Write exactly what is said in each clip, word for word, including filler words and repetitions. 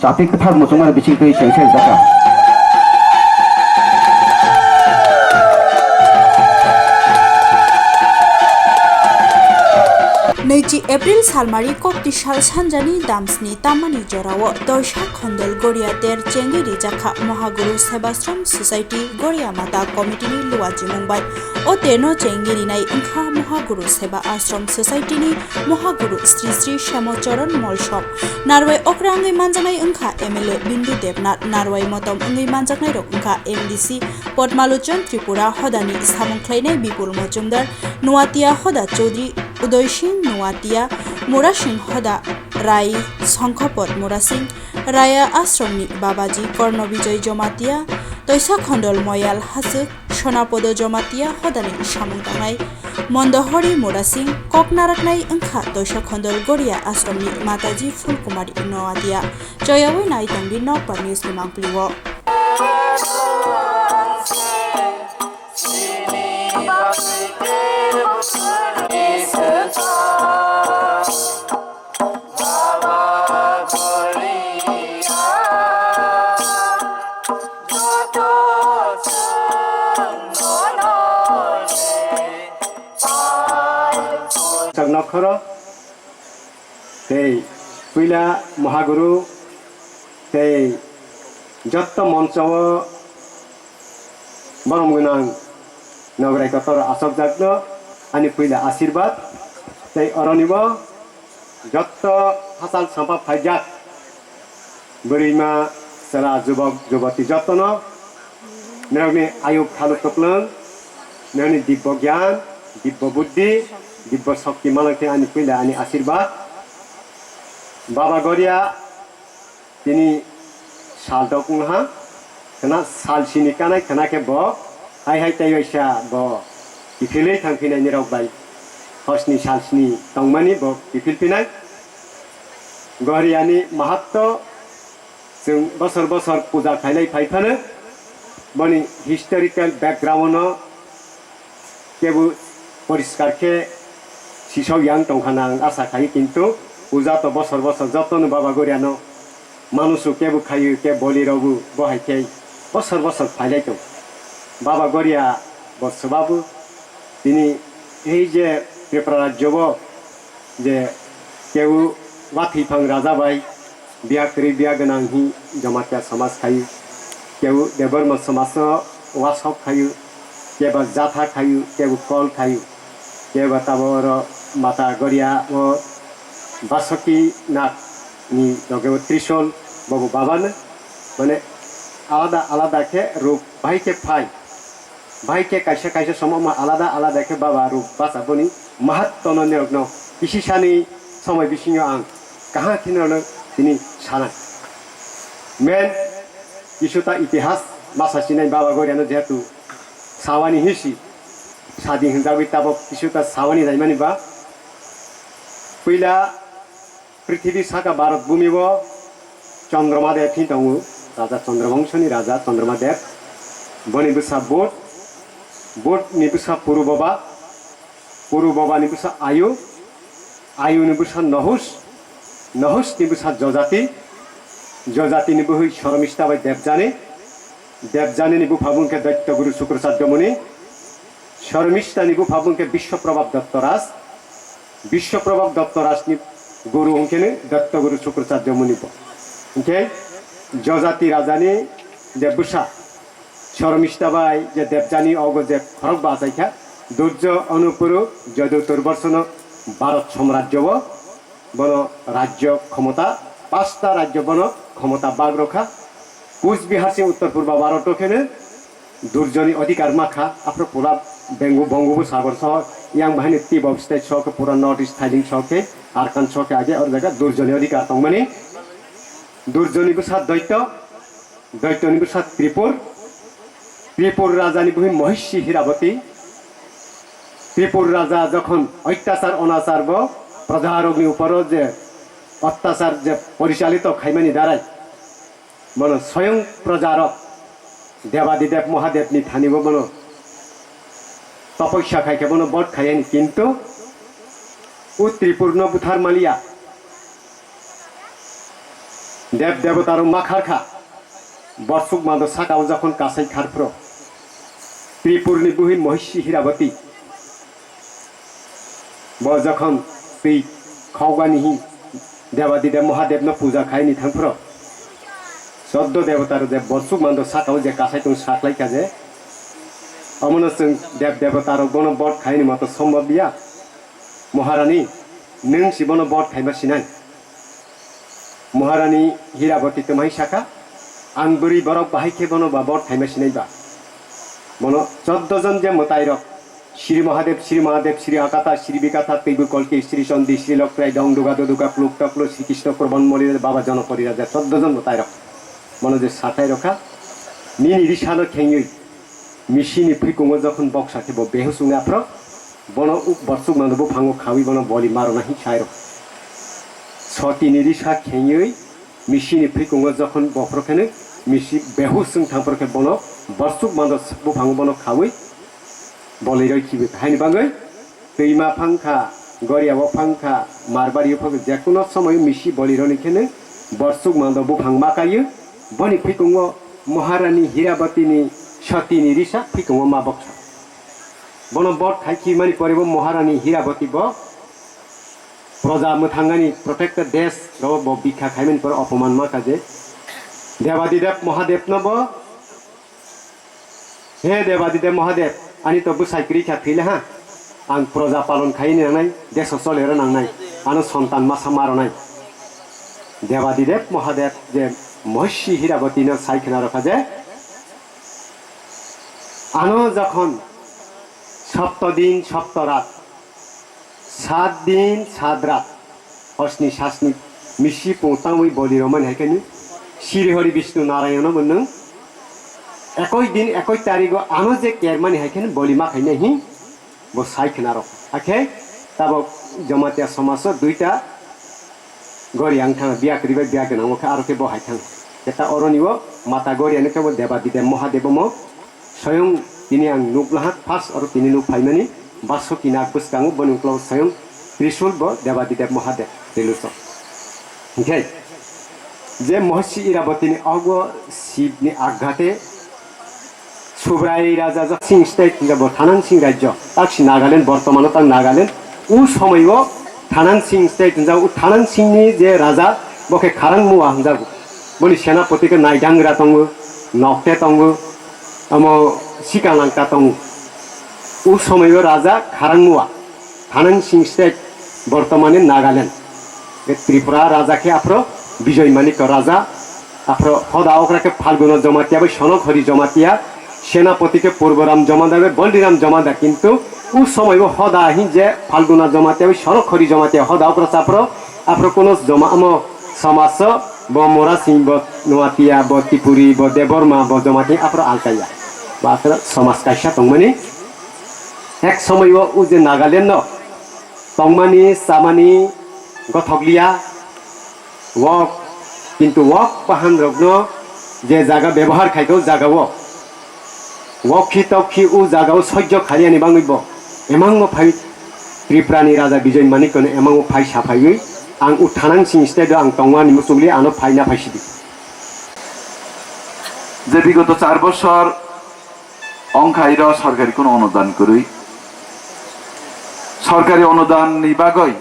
Chati kwthar muchungmani bisingtwi chengse rijak kha. Naichi April salmari kokti sal sanjani damsni tamani jorao Toisa Khondol Goria ter chengwi rijak kha Mohaguru Sebashram Society Goria Mata Committee ni luachimung bai. O terno chengwi rinai wngkha Mohaguru Seba Ashram Society ni Mohaguru Sri Sri Shamo Charan Molsom. Narwai okra wngwi manjaknai wngkha M L A Bindu Debnath, narwai motom wngwi manjaknairok wngkha M D C Padmalochon Tripura, hodani samung khlainai Bipul Mojumdar, Nuatia hoda Chaudhary Udoy Singh, Nuatia Murasing hoda Rai Songkhopot Murasing, Raya Ashramni Babaji Korno Bijoy Jomatia, Toisa Khondol Moyal Hasuk, Sonapodo Jomatia hodani samung tangnai Mondohori Murasing, kok naraknai wngkha Toisa Khondol Goria Ashramni Mataji Phulkumari Noatia. Choyawi nai tongdi Nokbar News ni mangpili o. Chwng nokhoro tei puila Mohaguru tei jotto moncho o borom gwnang Nograi kotor asokjakno ani puila asirbat tei oronibo jotto hachal sampa phaijak bwrwima chwla jubok juboti jottono nirokni ayuk khaluk kwplwng nirokni dibbo gyan dibbo buddhi dibbo shokti manakhe ani puila ani asirbat Baba Goria Tini sal dok wngha, khna sal sini kanai khna khe bo hai hai tei waisa bo kiphilwi thang phinai nirok bai hosni sal sini tongmani bo kiphil phinai. Gohriyani mahatto chwng bosor bosor puja khailai phai phano boni historical background no Kebo poriskar khe sisok yang tongkha na ang asa khai, kintu puja to bosor bosor jotono Baba Goriano manusu kebo khayu, ke boli rogu, bo hai khe bosor bosor phailai tong. Baba Goria bo swbabu tini ei je Tripura rajyo bo je kebo wathwi phang raja bai biya kwrwi biya gwnang hi Jamatia samaj khayu, kebo Debbarma samaj o wasok khayu, kebo jatha khayu, kebo kol khayu, kebo tabo oro Mata Goria o Basaki Nath ni loge o Trishul bobo babano, mane alada alada khe ruk bahai khe phai. Bahai khe kaisa kaisa somo ma alada alada khe baba ruk basa boni mahattono nirokno kisisani somoi bisingo ang kaham khe nirokno tini sanai. Men kisuta itihas masa sinai Baba Goriano jehetu sawani hisi sadi hinjagwi tabok kisuta sawani naimani ba puila Prithibi saka Bharat bhumi o Chandrama Dev hin tongo, Raja Chandrabongso ni Raja Chandrama Dev. Boni bwsa Bud, Bud ni bwsa Puru Baba, Puru Baba ni bwsa Ayu, Ayu ni bwsa Nohus, Nohus ni bwsa Jojati, Jojati ni bwhwi Soromista bai Debjani, Debjani ni bupha bung khe Daitya Guru Sukracharya Muni, Soromista ni bupha bung khe Biswaprabha Dottoraj, Biswaprabha Dottoraj ni guru hwnkhe ni Datta Guru Sukracharya Muni bo. Hwnkhe Jojati Raja ni je bwsa Soromista bai je Debjani ogo je khorok bachai kha, Durjo Anupuru Jodutur Borsono Bharat Samrajyo o bono rajyo khomota, pasta rajyo bono khomota bag rokha. Kuch Bihar se Uttor Purba Bharat o khe no Durjoni odhikar ma kha, aphuru pura Bengu, Bongobo Sagor soho, yang bahai ni tip of state soho khe pura North East thailing soho khe, Arakan soho khe age or jaga Durjoni odhikar tongmani. Durjoni bwsa Doito, Doitoni bwsa Tripur, Tripur Raja ni buhi Mohishi Hiraboti, Tripur Raja jokhon oityachar onachar bo proja rok ni upor o je otyachar je porichalito khaimani darai, Bono soyong projarok Debadideb Mohadebni thanibo bono topoisya khai khe bono bot khai ani, kintu o Tripurno buthar maliya. Deb debota rok ma khar kha. Borsuk mando saka o jokhon kasai khar phro. Tripurni buhi Mohishi Hirabati. Bo jokhon twi khokbani hi Debadideb Mohadebno puja khaini thangphro, choddo debota rok je borsuk mando saka o je kasai tong saklai kha je, omono chwng deb debota rok bono bot khaini moto sombhob ya. Moharani, nwng si bono bot khaima sinai? Moharani Hirabati twmai sakha, ang bwrwi borok bahai khe bono ba bot khaima sinai ba? Bono choddo jon je mwtai rok, Sri Mahadev, Sri Mahadev, Sri Akatha, Sri Bikatha, Twibu Kolki, Sri Chondi, Sri Loktrai, Dong Duga, Doduka, Pluk Toklo, Sri Krishna, Korban Mori, Baba Jonopori Raja, choddo jon mwtai rok. Bono je sathai rok kha, nini risano khengwi misini phikungo jokhon boksa khe bo behus wngya phro, bono uk borsuk mano buphango khawi bono boli marona hi sai rok. Sotini risa khengwi misini phikungo jokhon bophro kheno misi behus wng thangphro khe bono borsuk mano buphango bono khawi boliroi khibi. Haini bagwi twima phangkha, goriao phangkha, marbari phangkha, jekuno somoyo misi bolironi kheno borsuk mando buphang makayo. Boni phikungo Moharani Hirabatini sotini risa phikungo ma boksa. Bono bot khai khimani pore bo Moharani Hirabati bo proja mwthangani protected desh ro bo bikha khaimani pore opoman maka je Debadideb Mohadebno bo, "He Debadideb Mohadev, ani to bwsai kwrwi kha thwile ha, ang proja palon khaini nangnai, deso cholero nangnai, ano sontan masa maronai." Debadideb Mohadev je Mohishi Hirabatino sai khna rokha je, ano jokhon sapto din sapto rat, sat din sat rat, hosni sasni misi pung tangwi boli romani hai kheno Sri Hori Bishnu Narayan bo nwng ekoi din ekoi tarigo ano je kermani hai kheno boli ma khainai hi bo sai khna rok. Akhe tabok Jamatia somaso duita gori ang thang biya kwrwi bai biya gwnang khe aro khe bo hai thang. Keta oroni o mata gori ani khe bo Debadideb Mohadev mo Soyong tini ang nuk laha, first oro tini nuk phaimani, Basuki nak bwskango boni uklok soyong Trishul bo Debadideb Mohadev Trilusok. Hinkhe je Mohishi Irabotini ogo Shivni aghate Subrai raja jak Singh state hinjak bo Thanang Singh rajyo, tak si Nagaland, bortomano tak Nagaland. U somoio Thanang Singh state hinjak, u Thanang Singhni je raja bo khe Kharang Mua hinjago. Boni senapoti khe Naidangra tongo, Nokte tongo, amo Sikalangta tongo. U somoio raja Kharangmua, Thanang Singh state, bortomani Nagaland. Be Tripura raja khe aphro Bijoy Manikya raja, aphro hoda okra khe Phalguna Jamatia bai Sonok Hori Jamatia, senapoti khe Purboram Jamadar bai Baldiram Jamadar, kintu u somoio hoda hin je Phalguna Jamatia bai Sonok Hori Jamatia hoda okra chaphro, aphro kuno joma amo somaso bo Mora Singh bo Nuatia bo Tipuri bo Debbarma bo Jamatia aphro alkaya. Ba aphro somas kaisa tongmani. Ek somoio u je Nagaland no tongmani, chamani gothokliya, wok, kintu wok bahan rokno je jaga bebohar khaikha, o jaga o wokhi tokhi o jaga o sojjo khaiyani bangwi bo emangno phai Tripura ni raja Bijoy Manikya no emango phai saphaiwi ang o Thanang Singh state o ang tongmani muchungli ano phaina phaisidi. Je bigoto char bosor ongkha iro sorkari kuno onudan kwrwi. Sorkari onudan ni bagwi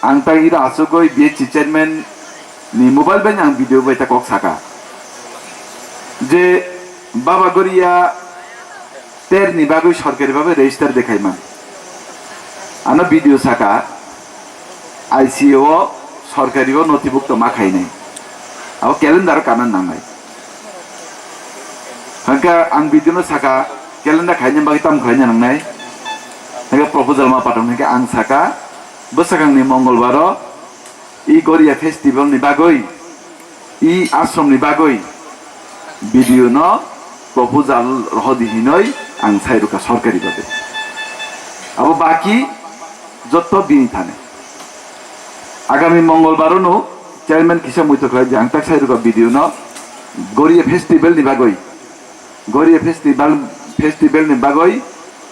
ang tai iro achugwi B H C chairman ni mobile bai ang video bai ta kok saka je Baba Goria ter ni bagwi sorkari bhabe register dekhai man. Ano video saka I C A o sorkari o notibukto ma khainai. Abo calendar o kana nangnai. Hangkhe ang video no saka calendar khaina bagwi tamo khlaina nangnai. Hangkhe proposal ma pathang hangkhe ang saka bwsakangni Mongolbar o i Goria festival ni bagwi, i ashram ni bagwi video no proposal rohodi hinoi ang sai rwkha sorkari bhabe. Abo baki jotto bini thani. Agami Mongolbar no chairman kisa muitok khlai je ang tak sai rwkha video no Goria festival ni bagwi. Goria festival, festival ni bagwi,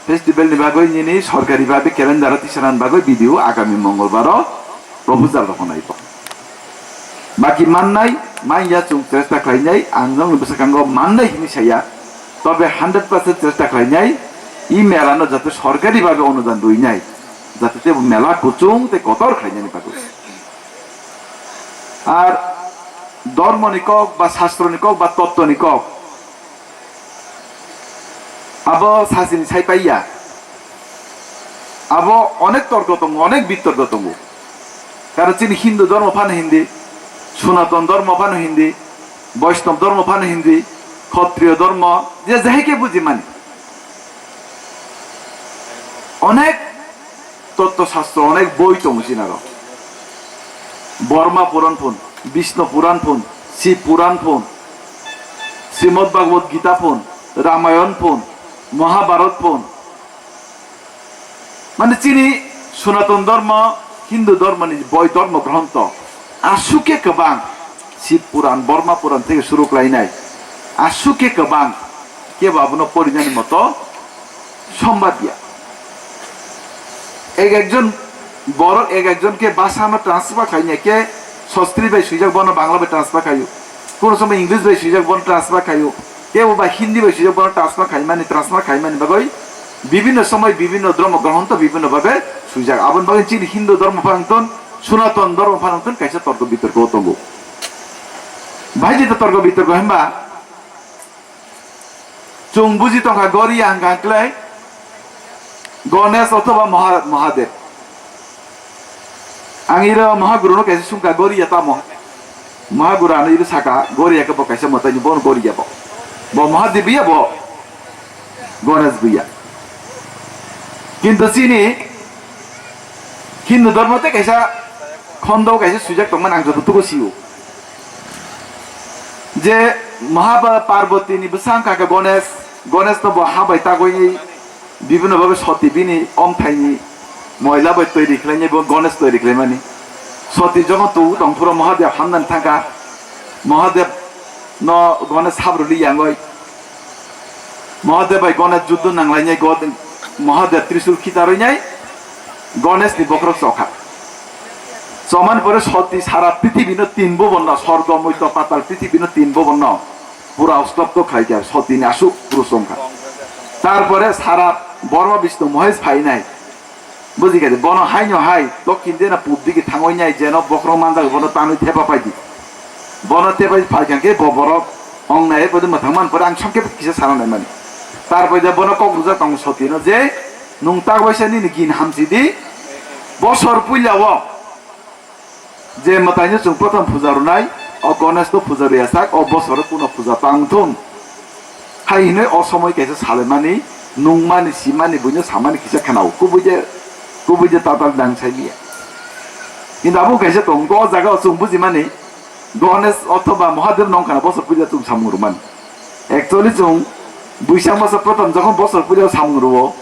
festival ni bagwi nini sorkari bhabe calendar o tisanan bagwi video agami Mongolbar o proposal rohonai bo. Baki mannai, manya chwng chesta khlainai, ang nokni bwskango mannai hwnwi saya. Tobe hundred percent chesta khlainai, i mela no jate sorkari babe onudan rwinai, jate tebo mela kuchung tei kotor khlainani bagwi. Ar dormoni kok ba sastroni kok ba tottoni kok, abo sasini sai paiya. Abo onek torko tongo, onek bitorko tongo. Karon chini Hindu dormo phano Hindi, Sunaton dormo phano Hindi, Boishnov dormo phano Hindi, Khotriyo dormo, je jahai khe bujimani. Onek totto shastro, onek boi tongo chini aro. Borma Puran phun, Bishnu Puran phun, Shiv Puran phun, Srimad Bhagavad Gita phun, Ramayon phun, Mahabharat phun. Mane chini Sunaton dormo, Hindu dormoni boi dormo gronto aswk khe kwbang, Shiv Puran, Borma Puran theke suru khlainai, aswk khe kwbang, kebo abono porinani moto sombad ya. Ek ekjon borok ek ekjon khe bhasha no transfer khainai, khe Sanskrit bai swijak bono Bangla bai transfer khaio, kono somoi English bai swijak bono transfer khaio, kebo ba Hindi bai swijak bono transfer khaimani, transfer khaimani bagwi bibinno somoi bibinno dhormo gronto bibinno bhabe swijak. Aboni bagwi chini Hindu dhormo phanangton, Sunaton dhormo phanangton kaisa torko bitorko tongo. Bahai jeta torko bitorko hwnba, chwng buji tongkha Goriya hwnkha hwnkhe Ganesh othoba Maha-, Mahadev. Ang iro Mahaguru no kaisa sungkha Goriya tamo. Mahaguru ano iro saka Goriya khe bo kaisa mwtai ni, bono Goriya bo. Bo Mahadev buya, bo Ganesh buya. Kintu chini Hindu dhormo tei kaisa khondo kaisa swijak tongmani ang joto tugo sio. Je Maha-, Parvati ni bwsa wngkha khe Ganesh, Ganesh no bo ha bai tagwi bibinno bhabe soti bini omthai ni moila bai toiri khlainai bo Ganesh toiri khlaimani. Soti jokhon tubu tong phuru Mahadev hamnani thangkha, Mahadev no Ganesh habruli yangwi Mahadev bai Ganesh juddo nanglainai, God-, Mahadev Trishul khitarwi nai Ganesh ni bokhorok chokha. Chomani pore soti sara prithibi no tin bubon no, sorgo, moito, patal, prithibi no tin bubon no pura ostopto khlaikha, soti ni aswk purush wngkha. Tarpore sara Borma Bishnu Mohesh phainai. Buji khe bono haino hai, dokhin dena pub digi thangwi nai, jeno bokhorok manjak, bono tanwi thepa paidi. Bono thepai phaikha khe bo borok ong nai, bodi mwthang man pore ang songkhe kisa sana nai mani. Tarpore je bono kok rwjak tongo soti no je, "Nwng tak baisa nini gin hamsi di, bosor puila o." Je mwtaino chwng prothom puja rwnai, o Ganesh no puja rwya sak, o bosoro kuno puja tang thung. Hai hinwi o somoi kaisa salaimani, nungmani, simani, buino samani kisa khnao. Kubui de, kubui de tatal dang sai liya. Kintu abo kaisa tong, o jaga o chwng bujimani, Ganesh othoba Mahadev nong khana bosor puja chwng samung rwmani. Actually chwng buisang masa prothom jokhon bosor puja samung rwo,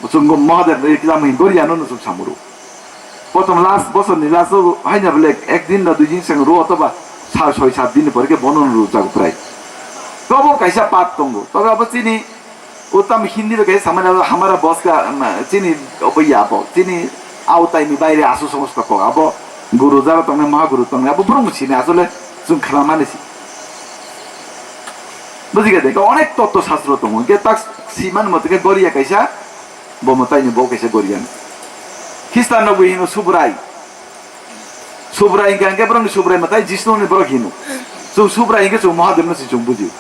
chwng Mahadev ni kilam hin gori ano no chwng samung rwo. Prothom last, bosor ni last o haina bole ek din na dui din seng rwo, othoba sa-, soi sat din ni pore khe bono no rwjak prai. Tobo kaisa pat tongo. Tobe abo chini uttam Hindi bai kaisa samani abo hamara bos ka, um, chini obo ya abo. Chini autai ni baire asu somosto kok. Abo guru jara tongnai, mahaguru tongnai. Abo borok no sini asole chwng khna mani si. Bujikha de, onek totto shastro tongo. Hwnkhe tak siman mote khe goriya kaisa, bo mwtai ni bo kaisa goriya. Khristan rok bo hino Subrai. Subrai hwnkha hwnkhe borokni Subrai mwtai Jishnu ni borok hino. Chwng Subrai hwnkhe chwng Mahadev no se chwng buji.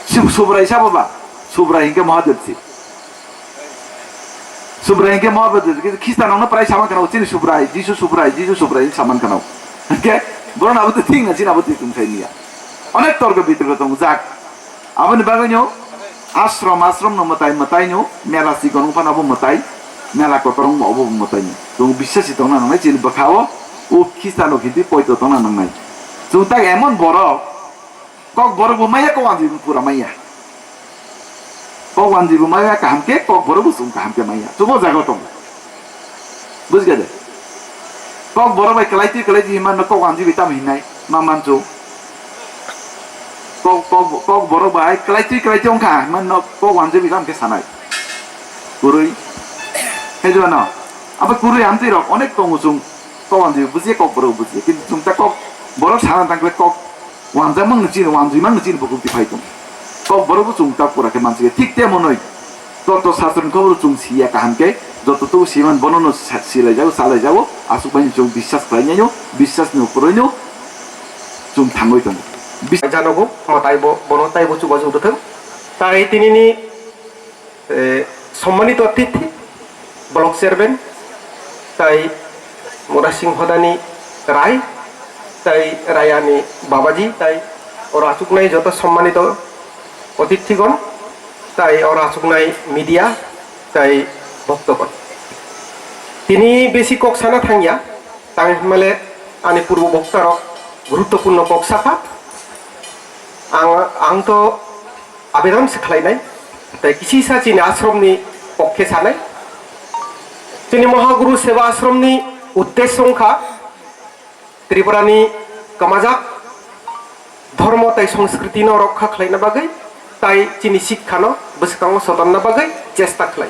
Sub-, Subrai sabo ba? Subrai hwnkhe Mahadev se. Subrai hwnkhe Mahadev se. Khristan rokno prai saman khana chini Subrai, Jisu Subrai, Jisu Subrai hinwi saman khana. Hwnkhe borok abo twi thik na chini abo twi tong thai niya. Onek torko bitorko tongjak. Aboni bagwino ashram, ashram no mwtai, mwtai no mela chikon wng phano abo mwtai, mela kotor wng bo obo mwtai no. Chwng bisasi tongna nangnai chini bwkha o, o Khristan rok hinti poito tongna nangnai. Chwng tak emon borok, kok borok bo maya, kok wanjwi bo pura maya. Kok wanjwi bo maya kaham khe, kok borok bo chwng kaham khe maya. Chwng o jaga tongo. Bujikha de? Kok borok bai kwlaitwi kwlaitwi hinmano kok wanjwi bai tamo hinnai ma manchu. Kok, kok, kok borok bai kwlaitwi kwlaitwi wngkha hinmano kok wanjwi bai tamo khe sanai. Kwrwi. Khe diba no? Abo kwrwi amtwi rok onek tongo chwng. Kok wanjui bujiya, kok borok bujiya. Kintu chwng ta kok borok sana tangkhe kok wanjakmang ni chini, wanjui mang ni chini bukhuk ti phai tong. Kok borok bo chwng ta pura khe manjui. Thik te monoi. Joto sastra ni khobor chwng siya kaham khe, joto tu siman bono no sa-, silai jago, salai jago, aswk bai chwng biswas khlai nai no, biswas ni ukuroi no chwng thangoi tongo. Bis- Janogo, mo taibo, bono taibo chubachu rwthwng. Tai tinini eh, সম্মানিত অতিথি, block chairman, tai Murasing Hodani Rai, tai Rayani Babaji, tai oro achuknai joto সম্মানিত অতিথিগণ, tai oro achuknai media, tai ভক্তগণ. Tini besi kok sana thangya, tang hinmale ani purbo boktarok গুরুত্বপূর্ণ kok sakha. Ang, ang to abedon se khlainai, tai kisisa chini ashramni pokkhe sanai. Chini Mohaguru Seva Ashramni uddesho wngkha Tripurani kwmajak dhormo tai songskritino rokha khlaina bagwi, tai chini sikkhano bwskango sotonna bagwi chesta khlai.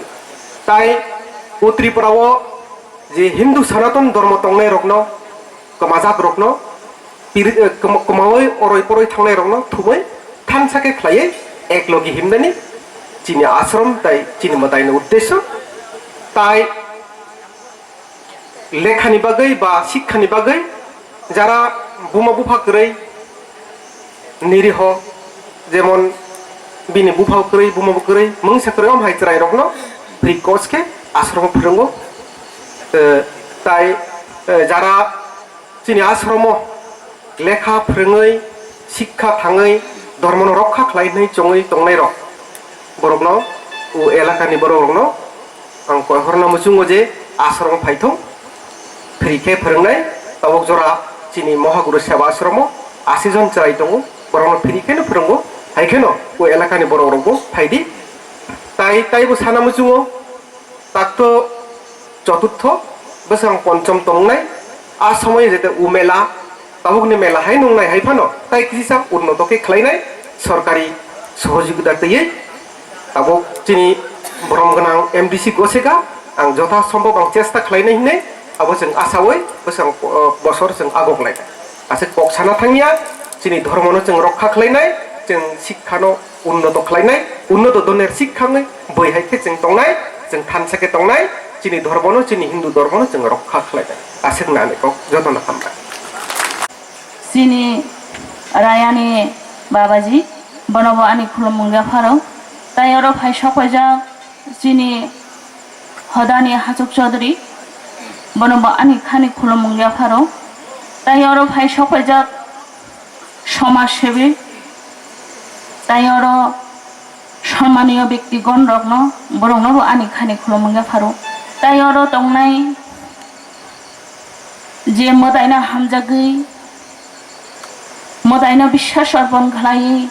Tai o Tripurao je Hindu Sanatan dhormo tongnairokno, kwmajakrokno pir-, eh, kwma-, kwmawi oroi poroi thangnairokno thumwi thansa khe khlaiwi eklogi himnani chini ashram tai chini mwtaini uddesho. Tai lekhani bagwi ba sikkhani bagwi jara buma bupha kwrwi niriho, jemon bini bupha kwrwi, buma kwrwi, mungsa kwrwi, om hai chwrairokno free course khe ashram phwrwngo. Eh, tai, eh, jara chini ashromo lekha phwrwngwi, sikha thangwi, dhormono rokha khlai hwnwi chongwi tongnairok, borokno, o elakani borokrokno ang koi horna muchungo je ashromo phaithung, free khe phwrwngnai, tabuk jora chini Mohaguru Seva Ashromo asi jon chwrai tongo, borokno free kheno phwrwngo, hai kheno o elakani borokrokbo phaidi. Tai, taibo sana muchungo, takto choturtho bwswk ponchom tongnai, a somoy jete o mela, tabukni mela hai nungnai hai phano, tai kisisa unnoto khe khlainai sorkari sohojogita twiwi. Tabuk chini borom gwnang M D C goseka, ang jotha sombhob ang chesta khlainai hinwi abo chwng achawi bwswk, uh, bosor chwng agok lainai. Aswk kok sana thangya, chini dhormono chwng rokha khlainai, chwng sikkhano unnoto khlainai, unnoto doner sikha wngwi bwihai khe chwng tongnai, chwng thansa khe tongnai, chini dhormono, chini Hindu dhormono chwng rokha khlainai. Aswk nani kok jotono hambai. Chini Rayani Babaji, bono bo ani khulumung yapharo. Tai oro phai sokpaijak chini Hodani Hachuk Chaudhary, bono bo ani khani khulumung yapharo. Tai oro phai sokpaijak somaj sebi, tai oro sommaniyo bektigon rokno, borokno bo ani khani khulumung yapharo. Tai oro tongnai je mwtaino hamjagwi, mwtaino biswas orpon khlaiwi,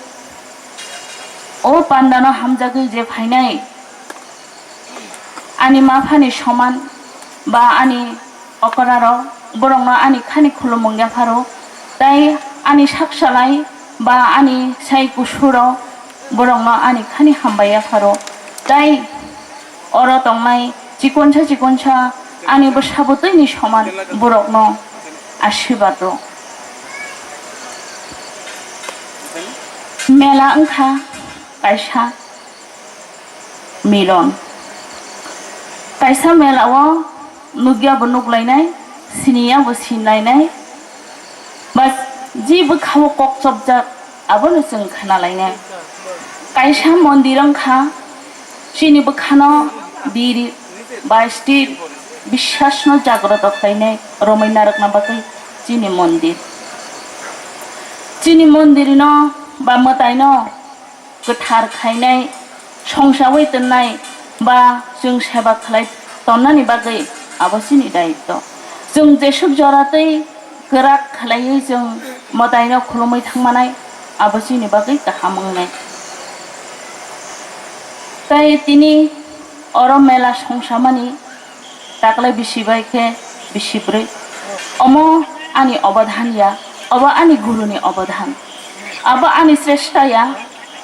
o pandano hamjagwi je phainai, ani maphani soman ba ani okrarok, borokno ani khani khulumung yapharo, tai ani sak salai ba ani sai kusuro, borokno ani khani hambai yapharo, tai oro tongnai chikonsa chikonsa ani bwsa bwtwini soman borokno asirbato. Mela wngkha kaisa miron. Kaisa mela o nukya bo nuklainai, siniya bo sinlainai, ba ji bwkha o kok chopjak abono chwng khnalainai. Kaisa mondir wngkha, chini bwkhano bir ba sthir biswasno jagroto khlainai romwi narwkna bagwi chini mondir. Chini mondirno ba mwtaino kwthar khainai, songsawi tonnai ba chwng seba khlai tonnani bagwi abo chini daitto. Chwng jesuk jora tei kwrak khlaiwi chwng mwtaino khulumwi thangmanai, abo chini bagwi kaham wngnai. Tai tini oro mela songsamani taklai bisi bai khe bisi bwrwi. Omo ani obodhan ya, obo ani guruni obodhan. Abo ani sreshta ya,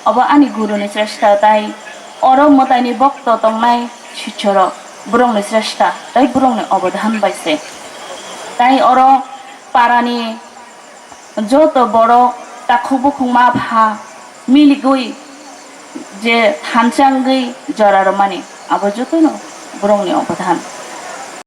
obo ani guruni sreshta, tai oro mwtaini bokto tongnai sichorok, borokni sreshta tai borokni obodhan bai se. Tai oro parani joto borok takhuk bukhuk ma pha miligwi je thansa wngwi jora rwmani, abo jotono borokni obodhan.